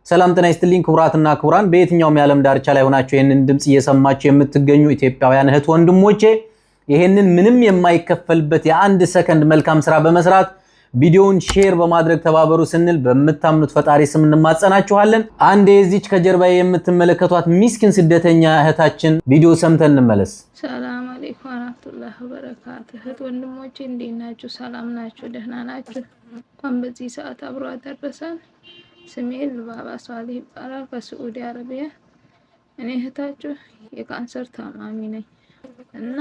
ሰላም ጤና ይስጥልኝ ክቡራትና ክቡራን፣ በየትኛውም የዓለም ዳርቻ ላይ ሆናችሁ ይህንን ድምፅ እየሰማችሁ የምትገኙ ኢትዮጵያውያን እህት ወንድሞቼ፣ ይህንን ምንም የማይከፈልበት የ1 ሰከንድ መልካም ስራ በመስራት ቪዲዮውን share በማድረግ ተባበሩ ስንል በምታምኑት ፈጣሪ ስም እንማጸናችኋለን። አንድ የዚች ከጀርባዬ የምትመለከቷት ሚስኪን ስደተኛ እህታችን ቪዲዮ ሰምተን እንመለስ። ሰላም አለይኩም ወራህመቱላሂ ወበረካቱ። እህት ወንድሞቼ እንዴት ናችሁ? ሰላም ናችሁ? ደህና ናችሁ? እንኳን በዚህ ሰዓት አብሮ አደረሰን። ስሜ ልባባ ሷሊህ ይባላል፣ ከስዑዲ አረቢያ። እኔ እህታችሁ የካንሰር ታማሚ ነኝ እና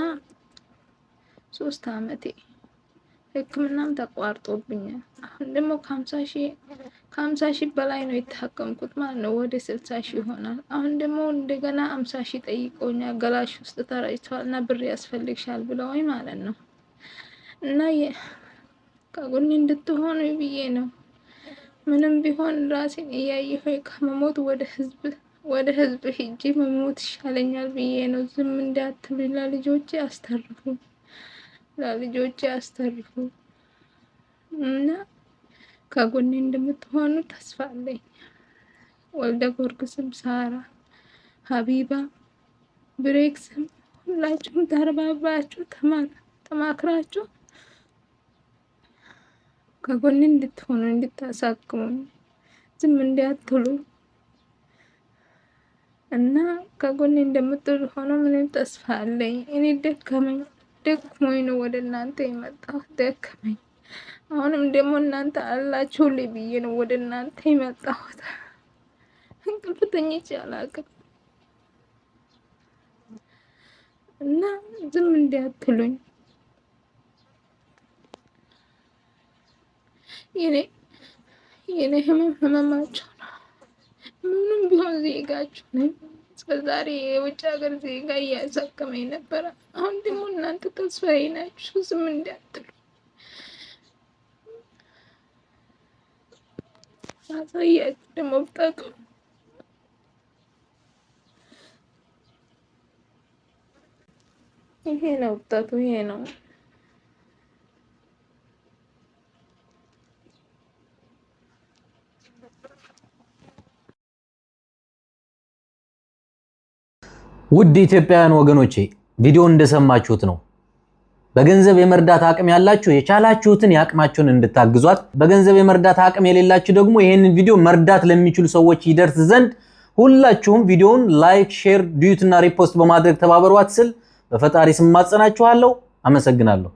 3 አመቴ ሕክምናም ተቋርጦብኛል። አሁን ደግሞ ከ50,000 በላይ ነው የታከምኩት ማለት ነው። ወደ 60,000 ይሆናል። አሁን ደግሞ እንደገና 50,000 ጠይቀውኛል። ገላሽ ውስጥ ተረጭቷል እና ብር ያስፈልግሻል ብለውኝ ማለት ነው። እና ከጎኔ እንድትሆኑ ብዬ ነው። ምንም ቢሆን ራሴን እያየሁ ከመሞት ወደ ህዝብ ሂጄ መሞት ይሻለኛል ብዬ ነው። ዝም እንዳትሉ፣ ለልጆቼ አስተርፉ፣ ለልጆቼ አስተርፉ እና ከጎኔ እንደምትሆኑ ተስፋ አለኝ። ወልደ ጊዮርጊስም፣ ሳራ፣ ሀቢባ፣ ብሬክስም ሁላችሁም ተረባባችሁ ተማክራችሁ ከጎኔ እንድትሆኑ፣ እንድታሳክሙኝ፣ ዝም እንዳትሉ እና ከጎኔ እንደምትሆኑ ምንም ተስፋ አለኝ። እኔ ደከመኝ፣ ደክሞኝ ነው ወደ እናንተ የመጣሁት፣ ደከመኝ። አሁንም ደግሞ እናንተ አላችሁልኝ ብዬ ነው ወደ እናንተ የመጣሁት። እንቅልፍ ተኝቼ አላውቅም እና ዝም እንዳትሉኝ። የኔ ህመም ህመማቸው ነው። ምንም ቢሆን ዜጋችሁ ነኝ። እስከዛሬ የውጭ ሀገር ዜጋ እያሳከመኝ ነበረ። አሁን ደግሞ እናንተ ተስፋዬ ናችሁ። ዝም እንዳትሉ። አሳያችሁ ደግሞ ብጠጡ ይሄ ነው፣ ብጠቱ ይሄ ነው። ውድ ኢትዮጵያውያን ወገኖቼ፣ ቪዲዮ እንደሰማችሁት ነው። በገንዘብ የመርዳት አቅም ያላችሁ የቻላችሁትን የአቅማችሁን እንድታግዟት፣ በገንዘብ የመርዳት አቅም የሌላችሁ ደግሞ ይህንን ቪዲዮ መርዳት ለሚችሉ ሰዎች ይደርስ ዘንድ ሁላችሁም ቪዲዮውን like፣ share፣ duet እና repost በማድረግ ተባበሯት ስል በፈጣሪ ስም እማጸናችኋለሁ። አመሰግናለሁ።